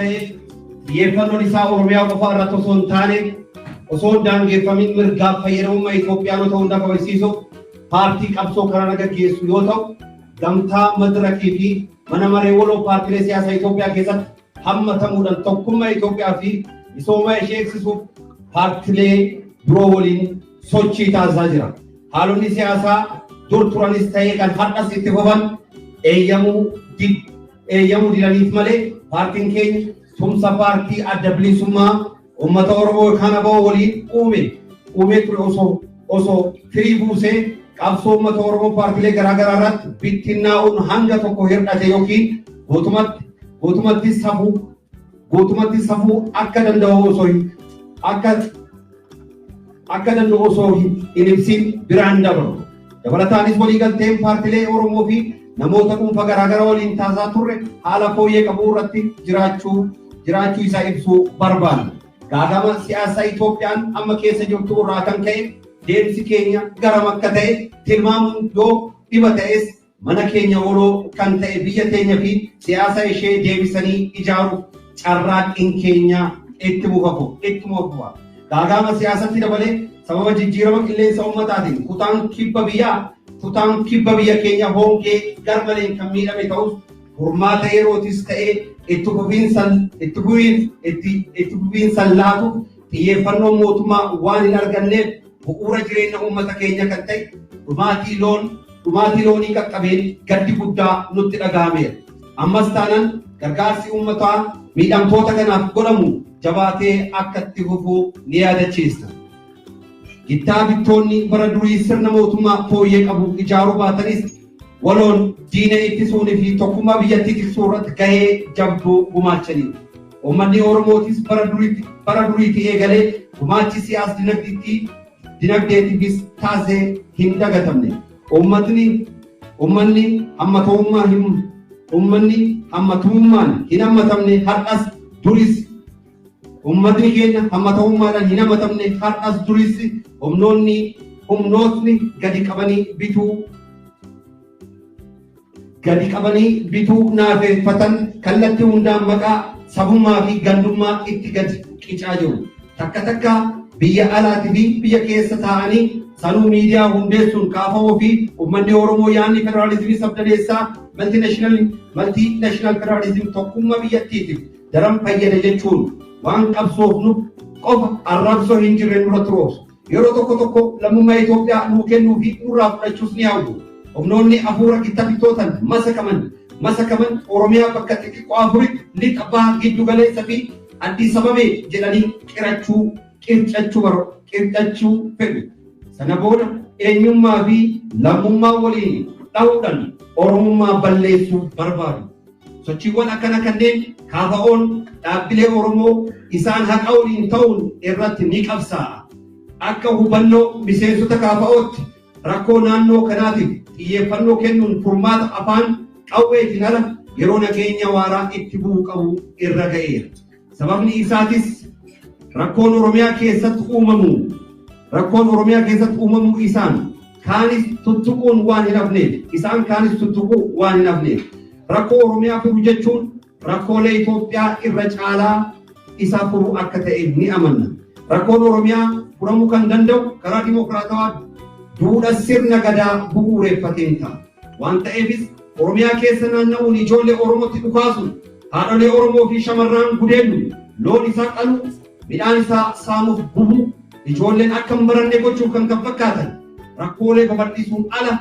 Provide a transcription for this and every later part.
Ta'eef xiyyeeffannoon isaa Oromiyaa qofa irratti osoo hin taane, osoo hin daangeffamin mirgaaf fayyadamummaa Itoophiyaanota hundaa kabachiisuuf paartii qabsoo karaa gaggeessu yoo ta'u, gamtaa Madirakii fi mana maree waloo paartiilee siyaasaa Itoophiyaa keessatti hammatamuudhaan tokkummaa Itoophiyaa fi misooma ishee eegsisuuf paartiilee biroo waliin sochii taasisaa jira. Haalonni siyaasaa dur turanis ta'ee kan har'as itti fufan eeyyamuu didaniif malee, paartiin keenya tumsa paartii Adda Bilisummaa Uummata Oromoo yookaan ABO waliin uumee ture osoo firii buusee, qabsoo uummata Oromoo paartiilee garaagaraa irratti bittinnaa'uun hanga tokko hir'ate yookiin guutumatti safuu akka danda'u osoo akka danda'u osoo hin ibsin biraan dabalu. Dabalataanis waliigalteen paartiilee Oromoo fi namoota dhuunfaa garaagaraa waliin taasisaa turre haala fooyyee qabu irratti jiraachuu isaa ibsuu barbaanna. Gaagama siyaasaa Itoophiyaan amma keessa jirtu irraa kan ka'e deemsi keenya garam akka ta'e tilmaamuun yoo dhiba ta'es, mana keenya waloo kan ta'e biyya teenya fi siyaasa ishee deebisanii ijaaruuf carraaqqiin keenya itti fufa. Gaagama siyaasatti dabalee sababa jijjiirama qilleensa uummataatiin kutaan kibba biyya keenya hongee garmaleen kan miidhame ta'us, furmaata yerootis ta'ee itti fufiinsan laatuuf xiyyeeffannoo mootummaa waan hin arganneef, bu'uura jireenya uummata keenya kan ta'e dhumaatii loonii qaqqabeen gaddi guddaa nutti dhaga'ameera. Ammas taanaan gargaarsi uummataa miidhamtoota kanaaf godhamu jabaatee akka itti fufu ni yaadachiisa. Gittaa bittoonni bara durii sirna mootummaa fooyyee qabu ijaaruu baatanis, waloon diina ittisuunii fi tokkummaa biyyattii tiksuu irratti gahee jabduu gumaachaniiru. Uummanni Oromootis bara duriitti eegalee gumaachi siyaas dinagdeetiifis taasisee hin dagatamne. Uummanni hammatummaan hin hammatamne har'as duris, uummatni keenya hammatamummaadhaan hin hammatamne har'as duris, humnootni gadi qabanii bituu naafeffatan kallattii hundaan maqaa sabummaa fi gandummaa itti gadi qicaa jiru. Takka takka biyya alaatii fi biyya keessa taa'anii sanuu miidiyaa hundeessuun kaafamuu fi uummanni Oromoo yaadni federaalizimii sabdaneessaa, multinational federalism, tokkummaa biyyattiitiif daran fayyada jechuun waan qabsoofnu qofa arrabsoo hin jirre nurratti roobsu. Yeroo tokko tokko lammummaa Itoophiyaa nuu kennuu fi nurraa fudhachuus ni hawwu. Humnoonni hafuura gitta bittootan masakaman Oromiyaa bakka xixiqqoo afuritti, lixa, baha, giddu galeessa fi Addis Ababee jedhanii qirachuu qircachuu qircachuu fedhu. Sana booda eenyummaa fi lammummaa waliin dhahuudhaan Oromummaa balleessuu barbaadu. Sochiiwwan akkana kanneen KFO'n dhaabbilee Oromoo isaan haqa waliin ta'uun irratti ni qabsaa'a. Akka hubannoo miseensota KFO'tti rakkoo naannoo kanaatiif xiyyeeffannoo kennuun furmaata afaan qawweetiin ala yeroo nageenya waaraa itti bu'uu qabu irra ga'eera. Sababni isaatis rakkoon Oromiyaa keessatti uumamu isaan kaanis tuttuquu waan hin hafneef, rakkoo Oromiyaa furu jechuun rakkoolee Itoophiyaa irra caalaa isa furu akka ta'e ni amanna. Rakkoon Oromiyaa furamuu kan danda'u karaa dimokiraatawaa duudha sirna gadaa bu'uureffateen ta'a. Waan ta'eefis Oromiyaa keessa naanna'uun ijoollee Oromootti dhukaasuun, haadholee Oromoo fi shamarran gudeedu, loon isaa qalu, midhaan isaa saamuuf gubu, ijoolleen akka hin baranne gochuuf kan kan fakkaatan rakkoolee babal'isuun ala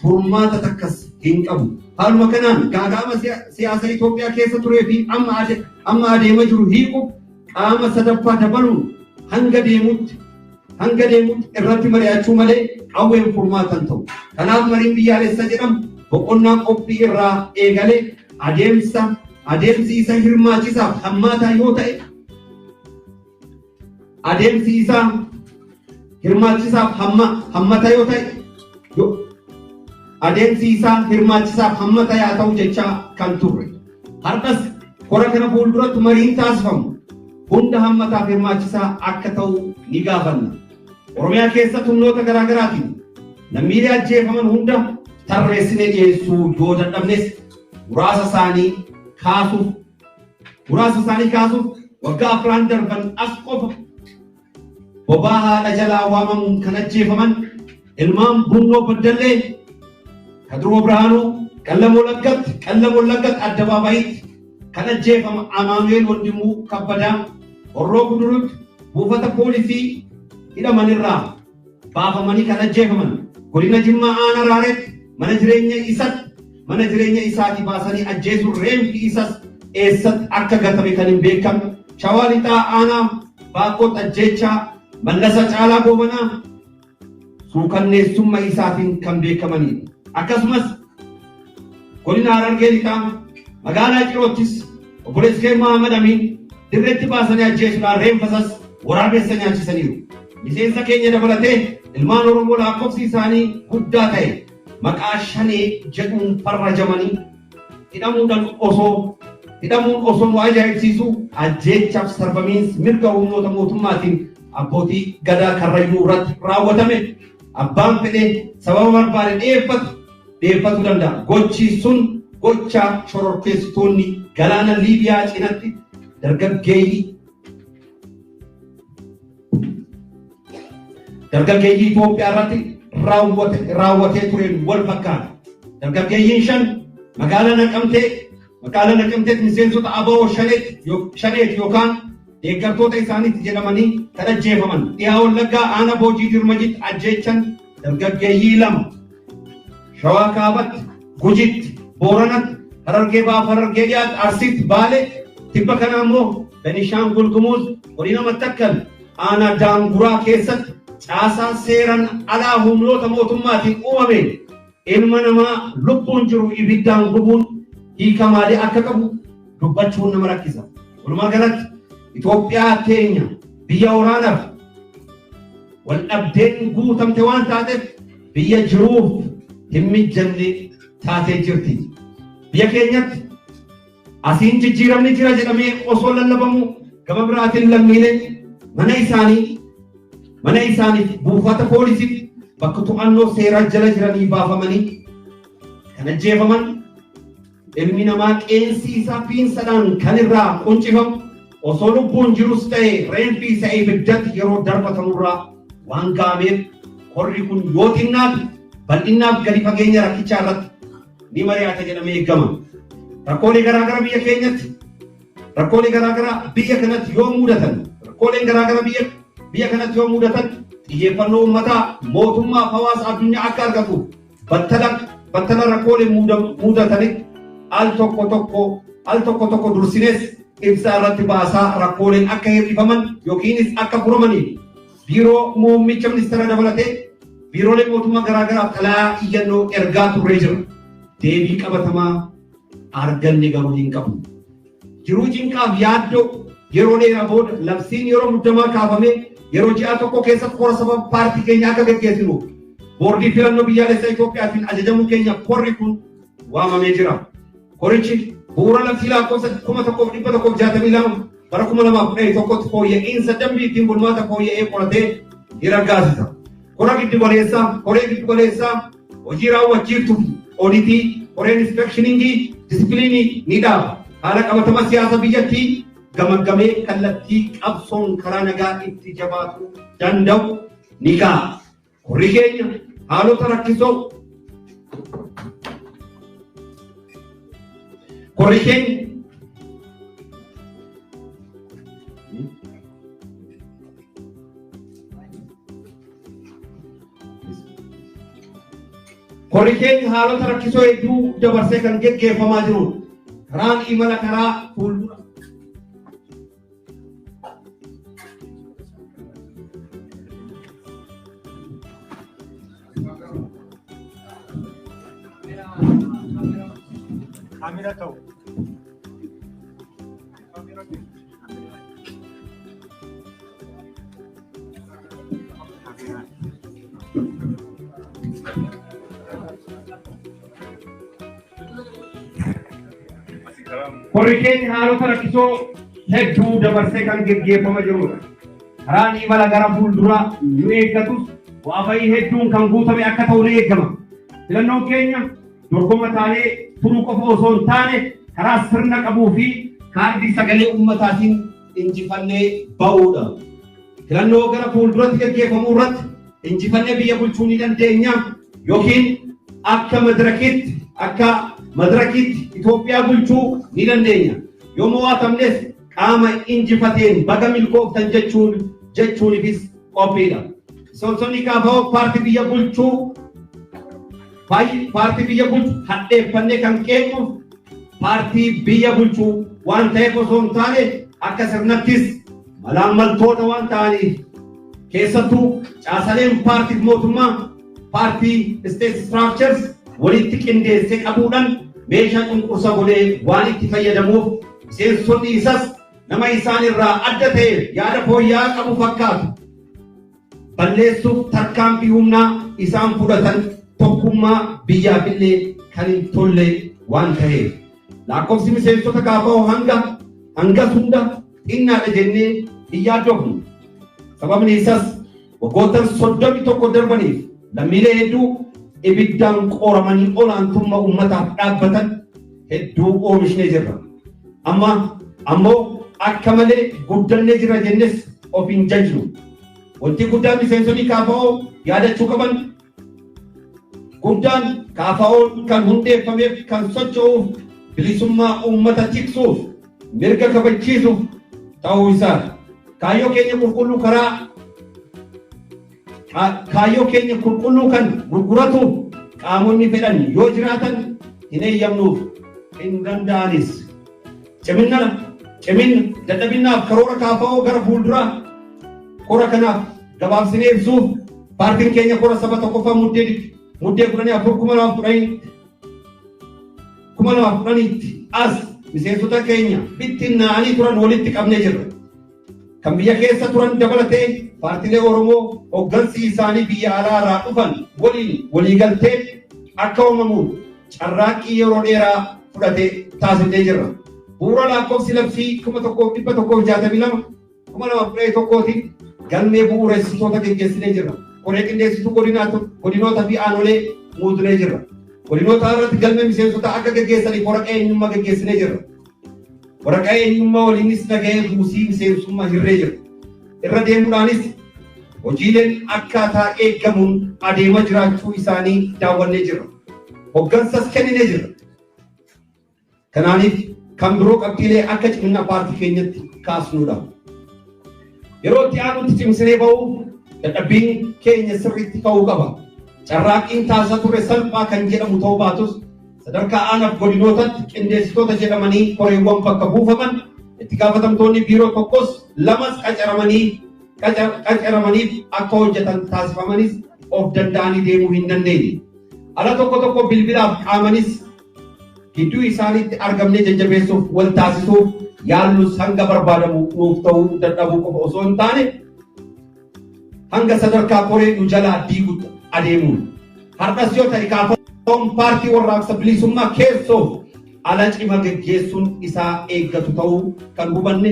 furmaata takkas hin qabu. Haaluma kanaan gaaga'ama siyaasa Itoophiyaa keessa turee fi amma adeema jiru hiikuuf qaama sadaffaa dabaluun hanga deemutti irratti mari'achuu malee qawween furmaatan ta'u. Kanaaf mariin biyyaalessa jedhamu boqonnaa qophii irraa eegalee adeemsi isa hirmaachisaaf hammaataa yoo ta'e, adeemsi isaa hirmaachisaaf hammataa yoo ta'e, adeemsi isaa hirmaachisaaf hammata yaa ta'u jechaa kan turre. Har'as kora kana fuulduratti mariin taasifamu hunda hammataaf hirmaachisaa akka ta'u ni gaafanna. Oromiyaa keessatti humnoota garaa garaatiin lammiilee ajjeefaman hunda tarreessinee dhiyeessuu yoo dadhabnes, muraasa isaanii kaasuuf Muraasa isaanii kaasuuf, waggaa 4 darban as qofa bobaa haadha jalaa waamamuun kan ajjeefaman ilmaan Bunnoo Baddallee, Kadiroo Birhaanuu, Qallam Wallaggatti addabaabayitti kan ajjeefama Amaanu'eel Wandimuu Kabbadaa, Horroo Gudurutti buufata poolisii hidhamanirraa baafamanii kan ajjeefaman, godina Jimmaa Aanaa Raareetti mana jireenya isaatii baasanii ajjeesuun reenfi isas eessatti akka gatame kan hin beekamne, Shawaa Lixaa Aanaa Baakkootti ajjeechaa Mallasa Caalaa Goobanaa suukanneessummaa isaatiin kan beekamanidha. Akkasumas godina Harargee Lixaa magaalaa Ciroottis obboleessi keenya Muhammad Amiin dirreetti baasanii ajjeesuudhaan reenfa isas waraabessa nyaachisaniiru. Miseensa keenya dabalatee ilmaan Oromoo lakkoofsi isaanii guddaa ta'e maqaa Shanee jedhuun farrajamanii hidhamuun osoo nu ajaa'ibsiisu, ajjeechaaf sarbamiinsi mirga humnoota mootummaatiin abbootii gadaa Karrayyuu irratti raawwatame abbaan fedhee sababa barbaade dhiyeeffatu danda'a. Gochi sun gocha shororkeessitoonni galaana Liibiyaa cinatti dargaggeeyyii Itoophiyaa irratti raawwatee tureen wal fakkaata. Dargaggeeyyiin 5 magaalaa Naqamteetti miseensota ABO Shaneet yookaan deeggartoota isaaniitti jedhamanii kan ajjeefaman. Dhihaa Wallaggaa Aanaa Boojii Dirmajitti ajjeechan dargaggeeyyii 2. Shawaa Kaabatti, Gujitti, Booranatti, Harargee Bahaa, Harargee Dhiyaatti, Arsiitti, Baaleetti, tibba kana immoo Benishaangul Gumuz godina Mattakkal aanaa Daanguraa keessatti caasaa seeran alaa humnoota mootummaatiin uumame ilma namaa lubbuun jiru ibiddaan gubuun hiika maalii akka qabu dubbachuun nama rakkisa. Walumaa galatti Itoophiyaa teenya biyya waraanaaf wal dhabdeen guutamte waan taateef biyya jiruuf hin mijanne taatee jirti. Biyya keenyatti asiin jijjiiramni jira jedhamee osoo lallabamu, gama biraatiin lammiileen mana isaaniif buufata poolisiitti bakka to'annoo seeraa jala jiranii baafamanii kan ajjeefaman, ilmi namaa qeensi isaa piinsadhaan kan irraa quncifamu osoo lubbuun jirus ta'e reenfi isa ibiddatti yeroo darbatamurraa waan ga'ameef, korri kun yoo xinnaate bal'innaaf gadi fageenya rakkichaa irratti ni mari'ata jedhamee eegama. Rakkoolee garaagaraa biyya kanatti yoo mudatan, rakkooleen garaagaraa biyya kanatti yoo mudatan, xiyyeeffannoo uummataa, mootummaa fi hawaasa addunyaa akka argatu battala rakkoolee mudatanitti al tokko tokko dursines ibsa irratti baasaa rakkooleen akka hir'ifaman yookiinis akka furamaniif biiroo muummicha ministeera dabalatee biiroolee mootummaa garaagaraaf xalayaa iyyannoo ergaa turree jira. Deebii qabatamaa arganne garuu hin qabu. Jiruu cinqaaf yaaddoo yeroo dheeraa booda labsiin yeroo muddamaa kaafamee yeroo ji'a 1 keessatti kora saba paartii keenya akka geggeessinu boordii filannoo biyyaalessaa Itoophiyaatiin ajajamuu keenya korri kun waamamee jira. Korichi bu'uura labsii lakkoofsa 1162 bara 2011tti fooyya'insa dambii ittiin bulmaata fooyya'ee qoratee ni raggaasisa. Koree giddu galeessaa, hojii raawwachiiftuu fi oditii, koreen inspeectioningii, disipiliinii ni dhaaba. Haala qabatama siyaasa biyyattii gamaggamee kallattii qabsoon karaa nagaa itti jabaatu danda'u ni kaa'a. Korri keenya haalota rakkisoo Korri keenya Korri keenya haalota rakkisoo hedduu dabarsee kan geggeeffamaa jiru. Karaan imala karaa fuuldura. Kaamera ta'u. Korri keenya haalota rakkisoo hedduu dabarsee kan geggeeffama jirudha. Karaan imala gara fuulduraa nu eeggatus bu'aa ba'ii hedduun kan guutame akka ta'u ni eegama. Filannoon keenya dorgoma taanee turuu qofa osoo hin taane karaa sirna qabuu fi kaardii sagalee uummataatiin injifannee ba'uudha. Filannoo gara fuulduratti gaggeeffamuu irratti injifannee biyya bulchuu ni dandeenya yookiin akka madirakiitti Itoophiyaa bulchuu ni dandeenya. Yoo mo'atamnes qaama injifateen baga milkooftan jechuunifis qophiidha. Miseensonni KFO paartii biyya bulchuu hadheeffannee kan qeequuf paartii biyya bulchuu waan ta'eef osoo hin taane akka sirnattis malaammaltoota waan ta'aniif keessattuu caasaleen paartiif mootummaa paartii state structures walitti qindeessee qabuudhaan meeshaa cunqursa godhee waan itti fayyadamuuf miseensonni isas nama isaan irraa adda ta'e yaada fooyya'aa qabu fakkaatu balleessuuf tarkaanfii humnaa isaan fudhatan tokkummaa biyyaafillee kan hin tolle waan ta'eef lakkoofsi miseensota KFO hangas hunda xinnaadha jennee hin yaaddofnu. Sababni isaas waggoottan 31 darbaniif lammiilee hedduu ibiddaan qoramanii olaantummaa uummataaf dhaabbatan hedduu oomishnee jirra. Amma ammoo akka malee guddannee jirra jennes of hin jajnu. Wanti guddaan miseensonni KFO yaadachuu qaban guddaan KFO kan hundeeffameef kan socho'uuf bilisummaa uummata tiksuuf mirga kabachiisuuf ta'uu isaati. Kaayyoo keenya qulqulluu karaa kaayyoo keenya qulqulluu kan gurguratuuf qaamonni fedhan yoo jiraatan hin eeyyamnuuf hin danda'anis. Cimina dadhabinaaf karoora KFO gara fuulduraa kora kanaaf gabaabsinee ibsuuf paartiin keenya kora saba tokkoffaa muddee 14 2010 as miseensota keenya bittinnaa'anii turan walitti qabnee jirra. Kan biyya keessa turan dabalatee paartiilee Oromoo hoggansi isaanii biyya alaa irraa dhufan waliin waliigaltee akka uumamuuf carraaqqii yeroo dheeraa fudhate taasifnee jirra. Bu'uura lakkoofsi labsii 1162 2011 galmee bu'uuressitoota geggeessinee jirra. Koree qindeessituu godinoota fi aanolee muudnee jirra. Godinoota irratti galmee miseensota akka geggeessaniif waraqaa eenyummaa geggeessinee jirra. Waraqaa eenyummaa waliinis nagahee buusii miseensummaa hirree jirra. Irra deemuudhaanis hojiileen akkaataa eeggamuun adeemaa jiraachuu isaanii daawwannee jirra. Hoggansas kenninee jirra. Kanaaniif kan biroo qabxiilee akka cimina paartii keenyatti kaasnudha. Yeroo itti aanutti cimsinee ba'uuf dadhabbiin keenya sirriitti ka'uu qaba. Carraaqqiin taasisaa turre salphaa kan jedhamu ta'uu baatus sadarkaa aanaaf godinootatti qindeessitoota jedhamanii koreewwan bakka buufaman itti gaafatamtoonni biiroo tokkos lamas qacaramaniif akka hojjetan taasifamanis of danda'anii deemuu hin dandeenye. Ala tokko tokko bilbilaaf qaamanis gidduu isaaniitti argamnee jajjabeessuuf wal taasisuuf yaallus hanga barbaadamu nuuf ta'uu dadhabuu qofa osoo hin taane hanga sadarkaa koree nu jalaa diigutti adeemuun. Har'as yoo ta'e KFO'n paartii warraaqsa bilisummaa keessoof ala cima geggeessuun isaa eeggatu ta'uu kan hubanne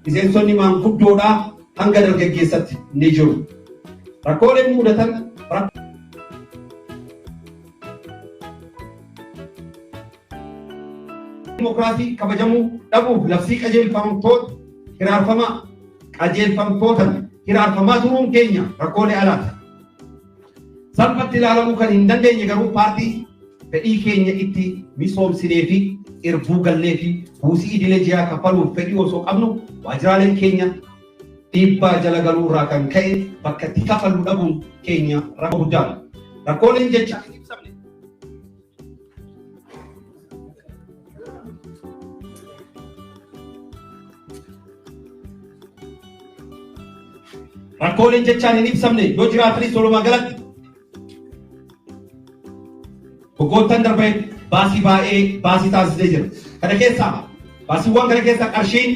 miseensonni maanguddoodhaa hanga dargaggeessatti ni jiru. Rakkooleen mudatan dimokiraasii kabajamuu dhabuuf labsii qajeelfamtootan hiraarfamaa turuun keenya rakkoolee alaati. Salphatti ilaalamuu kan hin dandeenye garuu paartii fedhii keenya itti misoomsinee fi irbuu gallee fi buusii idilee ji'aa kaffaluuf fedhii osoo qabnu waajjiraaleen keenya dhiibbaa jala galuu irraa kan ka'e bakka itti kafaluu dhabuun keenya rakkoo guddaadha. Rakkooleen jecha hin ibsamne. Rakkooleen jechaan hin ibsamne yoo jiraatanis walumaa galatti waggoottan darbee baasii baay'ee baasii taasisee jira. Kana keessaa baasiiwwan kana keessaa qarshiin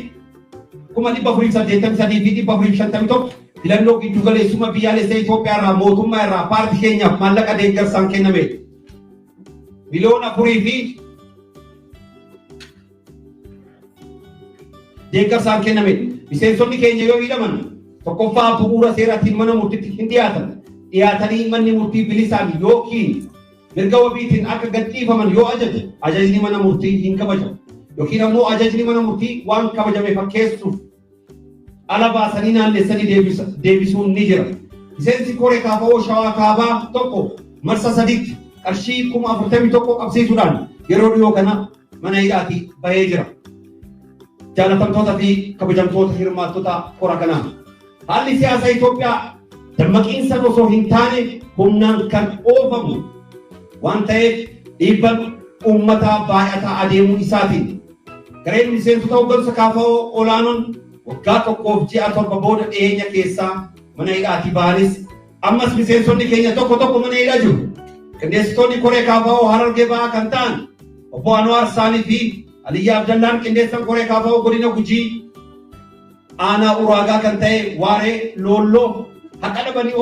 483,451 filannoo giddu galeessummaa biyyaalessaa Itoophiyaa irraa mootummaa irraa paartii keenyaaf maallaqa deeggarsaan kenname. 4 miliyoona fi deeggarsaan kenname. Miseensonni keenya yoo hidhaman tokkoffaa bu'uura seeraatiin mana murtiitti hin dhiyaatan. Dhiyaatanii manni murtii bilisaan yookiin mirga wabiitiin akka gadhiifaman yoo ajaje ajajni mana murtii hin kabajamu. yookiin ammoo ajajni mana murtii waan kabajame fakkeessuuf ala baasanii naannessanii deebisuun ni jira. Miseensi koree KFO Shawaa Kaabaa tokko marsa sadiitti qarshii 41,000 qabsiisuudhaan yeroo dhiyoo kana mana hidhaatii bahee jira. Jaalatamtoota fi kabajamtoota hirmaattota kora kanaa. Haalli siyaasa Itoophiyaa dammaqiinsa osoo hin taane humnaan kan oofamu waan ta'eef dhiibban uummataa baay'ataa adeemuu isaatiin gareen miseensota hooggansa KFO olaanoon waggaa 1f ji'a 7 booda dhiyeenya keessaa mana hidhaatii ba'anis ammas miseensonni keenya tokko tokko mana hidhaa jiru. Qindeessitoonni koree KFO Harargee Ba'aa kan ta'an obbo Anwaar Saanii fi Aliyyaa Abdallaan qindeessan koree KFO godina Gujii aanaa Uraagaa kan ta'e Waaree Loolloo haqa dhabanii